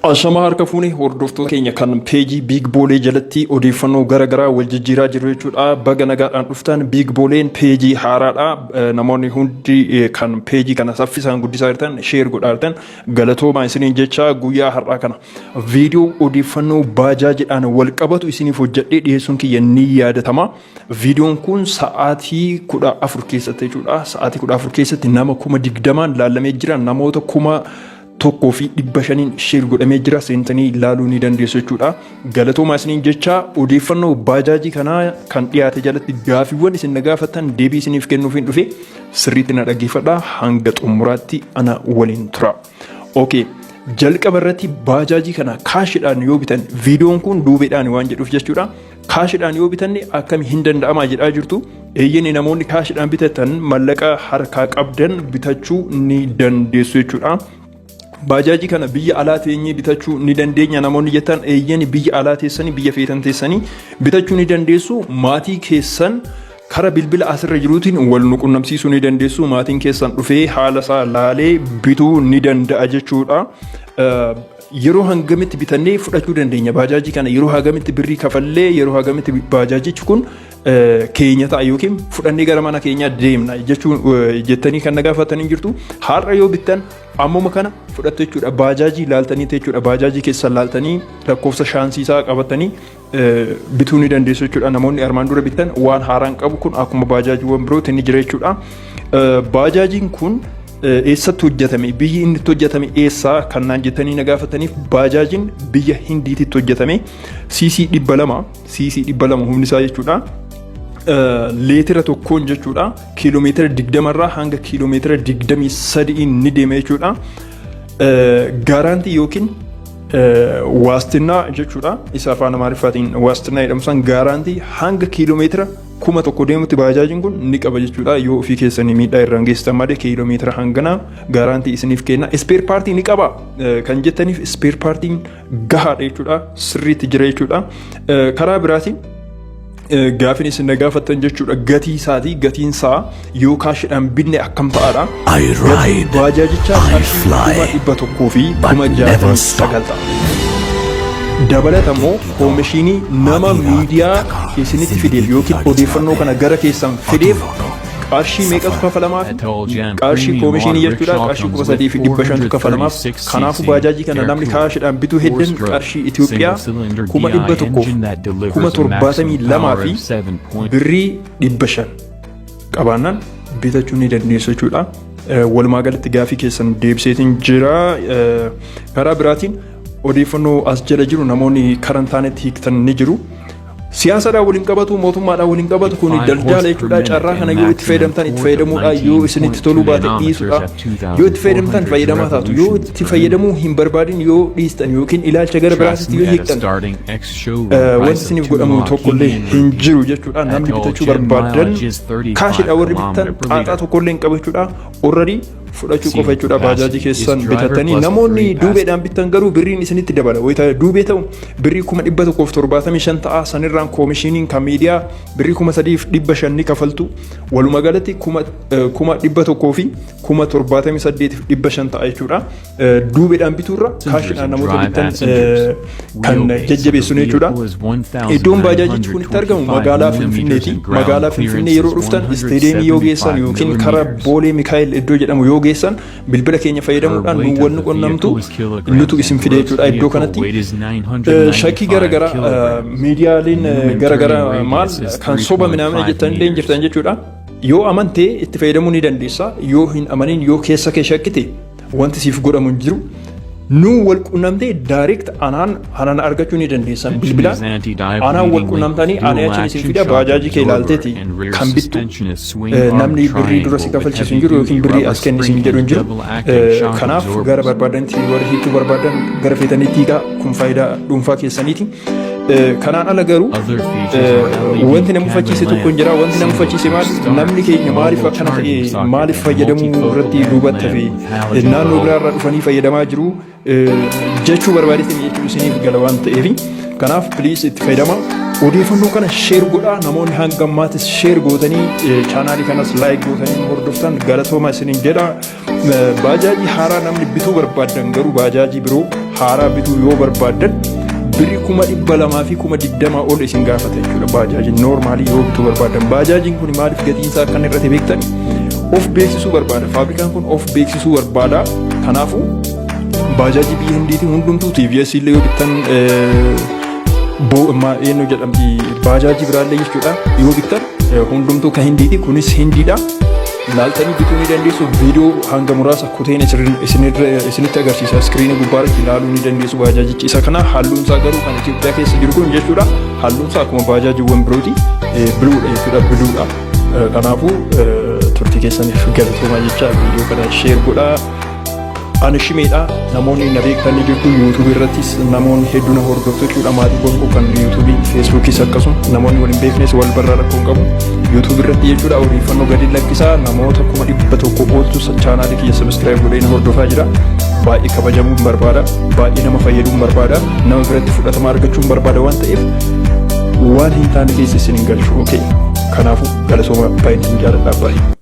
Ashamaa harka fuune, hordoftoota keenya kan peejii Big Boolee jalatti odeeffannoo gara garaa wal jijjiiraa jiru jechuudha. Baga nagaadhaan dhuftan. Big Booleen peejii haaraadha. Namoonni hundi kan peejii kana saffisaan guddisaa jirtan, share godhaa jirtan, galatoomaa isiniin jecha. Guyyaa har'aa kana viidiyoo odeeffannoo baajaajiidhaan wal qabatu isiniif hojjedhee dhiyeessuun kiyya ni yaadatama. Viidiyoon kun sa'aatii 14 keessatti jechuudha. Sa'aatii 14 keessatti nama 20,000n laallamee jira. Namoota 1,500n share godhamee jira, seentanii ilaaluu ni dandeessu jechuudha. Galatoomaa isiniin jecha. Odeeffannoo baajaajii kanaa kan dhiyaate jalatti gaafiiwwan isin na gaafattan deebii isiniif kennuuf hin dhufe. Sirriitti na dhaggeeffadha, hanga xumuraatti ana waliin tura. Okay. Jalqaba irratti baajaajii kana kaashiidhaan yoo bitan, viidiyoon kun duubeedhaan waan jedhuuf jechuudha. Kaashiidhaan yoo bitanne akkami, hin danda'amaa jedhaa jirtu. Eeyyeen, namoonni kaashiidhaan bitatan, mallaqa harkaa qabdan bitachuu ni dandeessu jechuudha. Baajaajii kana biyya alaa teenyee bitachuu ni dandeenya namoonni jettan, eeyyeen, biyya alaa teessanii, biyya feetan teessanii bitachuu ni dandeessu. Maatii keessan kara bilbila asirra jiruutiin wal nu qunnamsiisuu ni dandeessu. Maatiin keessan dhufee haala isaa laalee bituu ni danda'a jechuudha. Yeroo hangamitti bitannee fudhachuu dandeenya baajaajii kana? Yeroo hangamitti birrii kafallee, yeroo hangamitti baajaajichi kun keenya ta'a yookiin fudhannee gara mana keenyaa deemna jechuun jettanii kan na gaafatanii jirtu. Har'a yoo bittan ammuma kana fudhattu jechuudha. Baajaajii laaltanii jechuudha. Baajaajii keessan laaltanii, lakkoofsa shaansiisaa qabatanii bituu ni dandeessu jechuudha. Namoonni armaan dura bittan waan haaraan qabu kun akkuma baajaajiiwwan birootti ni jira jechuudha. Baajaajiin kun eessatti hojjetame, biyyi inni itti hojjetame eessaa kan naan jettanii na gaafataniif, baajaajiin biyya Hindiititti hojjetame. CC 200, CC 200 humni isaa jechuudha. Leetira tokkoon jechuudha kiiloomeetira 20 irraa hanga kiiloomeetira 23 ni deema jechuudha. Guarantee yookiin waastinnaa jechuudha. Isa afaan Amaariffaatiin waastinaa jedhamu san, guarantee hanga kiiloomeetira 1000 deemutti baajaajiin kun ni qaba jechuudha. Yoo ofii keessanii miidhaa irraan geessitan malee kiiloomeetira hanganaa guarantee isiniif kenna. Spare partii ni qaba kan jettaniif, spare partiin gahaadha jechuudha. Sirriitti jira jechuudha. Karaa biraatiin gaafin isin na gaafattan jechuudha gatii isaatii, gatiin isaa yoo kaashiidhaan binne akkam ta'aadha. I ride, Baajaajichaa I qarshii fly, 169,000 but never stop. ta'a. Dabalata immoo koomishinii nama miidiyaa isinitti fideef yookiin odeeffannoo kana gara keessan fideef qarshii meeqatu kafalamaaf? Qarshii koomishinii jechuudha, qarshii 3,500tu kafalamaaf. Kanaafuu baajaajii kana namni kaashiidhaan bituu heddan qarshii Itoophiyaa 172,500 birrii 500 qabaannaan bitachuu ni dandeessu jechuudha. Walumaa galatti gaafii keessan deebiseetiin jira. Karaa biraatiin odeeffannoo as jala jiru namoonni karan taanetti hiiktan ni jiru. Siyaasaadhaan waliin qabatu, mootummaadhaan waliin qabatu, kun daldala jechuudha. Carraa kana yoo itti fayyadamtan itti fayyadamuudha, yoo isinitti toluu baate dhiisuudha. Yoo itti fayyadamtan fayyadamaa taatu, yoo itti fayyadamuu hin barbaadin yoo dhiistan yookiin ilaalcha gara biraatitti yoo hiiktan, wanti isiniif godhamu tokkollee hin jiru jechuudha. Namni bitachuu barbaadan, kaashiidhaan warri bittan, xaaxaa tokkollee hin qabu jechuudha. Already fudhachuu qofa jechuudha baajaajii keessan bitattanii. Namoonni duubeedhaan bittan garuu birriin isinitti dabala. Wayita duubee ta'u birrii 175,000 ta'a. Sanirraan koomishiniin kan miidiyaa birrii 3,500 ni kafaltu. Walumaa galatti 178,500 ta'a jechuudha. Duubeedhaan bituurra kaashiidhaan namoota bittan kan jajjabeessu jechuudha. Iddoon baajaajichi kun itti argamu magaalaa Finfinneeti. Magaalaa Finfinnee yeroo dhuftan, isteediyeemii yoo geessan yookiin karaa Boolee Mikaa'el iddoo jedhamu yoo geessan, bilbila keenya fayyadamuudhaan nu wal nu qunnamtu, nutu isin fide jechuudha iddoo kanatti. Shakkii garaagaraa miidiyaaleen garaagaraa maal kan soba minaamina jettan illee jirtan jechuudha. Yoo amantee itti fayyadamuu ni dandeessa. Yoo hin amanin, yoo keessa kee shakkite, wanti siif godhamu hin jiru. Nu wal qunnamtee direct anaan argachuu ni dandeessan bilbilaan. Anaan wal qunnamtanii ani achiin isin fida, baajaajii kee ilaalteeti kan bittu. Namni birrii dura si kafalchiisu hin jiru yookiin birrii as kenni siin jedhu hin jiru. Kanaaf gara barbaadanitti warri hiikuu barbaadan gara feetanitti hiikaa, kun faayidaa dhuunfaa keessaniiti. Kanaan ala garuu wanti nama uffachiise tokko hin jira. Wanti nama uffachiise maali? Namni keenya maaliif akkana ta'e, maaliif fayyadamuu irratti duubatti hafe, naannoo biraarraa dhufanii fayyadamaa jiru jechuu barbaadeetiin jechuu isiniif gala waan ta'eef. Kanaaf please itti fayyadama. Odeeffannoo kana share godhaa. Namoonni hanga ammaatis share gootanii, chaanaalii kanas like gootanii hordoftan, galatooma isiniin jedha. Baajaajii haaraa namni bituu barbaadan garuu, baajaajii biroo haaraa bituu yoo barbaaddan birrii 220,000 ol isin gaafata jechuudha. Baajaajiin normaalii yoo bituu barbaaddan. Baajaajiin kun maaliif gatiin isaa akkan irratti beektani? Of beeksisuu barbaada. Faabrikaan kun of beeksisuu barbaada. Kanaafuu baajaajii biyya Hindiitii hundumtuu, TVS illee yoo bittan, eenyu jedhamti, baajaajii biraallee jechuudha, yoo bittan hundumtuu kan Hindiiti. Kunis Hindiidha. Laaltanii bituu ni dandeessu. Viidiyoo hanga muraasa kuteen isinitti agarsiisa. Iskiriinii gubbaarratti ilaaluu ni dandeessu baajaajichi isa kana. Halluun isaa garuu kan Itoophiyaa keessa jiru kun jechuudha. Halluun isaa akkuma baajaajiiwwan birooti bluedha jechuudha, bluedha. Kanaafuu turtii keessaniif galatoomaa jecha viidiyoo kana share godhaa. Ani Shimeedha. Namoonni na beektan ni jirtu. Yuutuubii irrattis namoonni hedduu na hordoftu jechuudha. Maatiiwwan koo kan Yuutuubii, Feesbuukis akkasuma, namoonni wal hin beeknes wal barraa, rakkoo hin qabu. Yuutuubii irratti jechuudha odeeffannoo gadi lakkisaa, namoota 100,000 oltu chaanaalii kiyya subscribe godhee na hordofaa jira. Baay'ee kabajamuun barbaada. Baay'ee nama fayyaduun barbaada. Nama biratti fudhatama argachuun barbaada waan ta'eef waan hin taane keessa isin hin galchu. Okay. Kanaafuu galatooma, baay'ee isin jaalladha. Baay'ee.